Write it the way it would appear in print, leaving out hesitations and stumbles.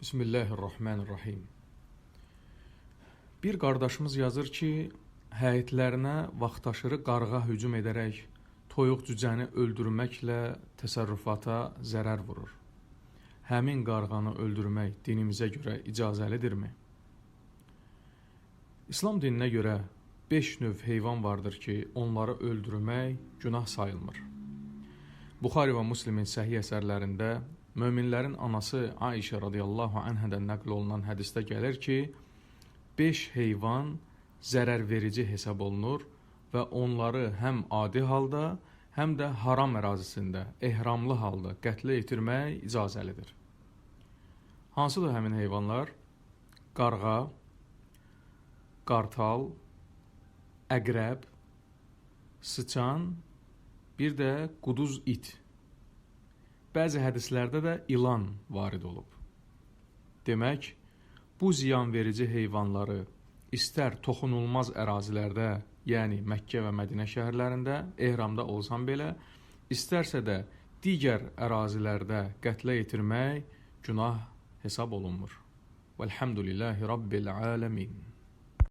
Bismillahirrahmanirrahim. Bir qardaşımız yazır ki, həyətlərinə vaxtaşırı qarğa hücum edərək toyuq cücəni öldürməklə təsərrüfata zərər vurur. Həmin qarğanı öldürmək dinimizə görə icazəlidirmi? İslam dininə görə 5 növ heyvan vardır ki, onları öldürmək günah sayılmır. Buxari və Müslimin səhih əsərlərində möminlərin anası Ayşə radiyallahu anhədən nəql olunan hədisdə gəlir ki, 5 heyvan zərər verici hesab olunur və onları həm adi halda, həm də haram ərazisində, ehramlı halda qətlə yetirmək icazəlidir. Hansıdır həmin heyvanlar? Qarğa, qartal, əqrəb, sıçan, bir də quduz it. Bəzi hədislərdə də ilan varid olub. Demək, bu ziyanverici heyvanları istər toxunulmaz ərazilərdə, yəni Məkkə və Mədinə şəhərlərində ehramda olsan belə, istərsə də digər ərazilərdə qətlə yetirmək günah hesab olunmur. Vəlhamdülillahi Rabbil aləmin.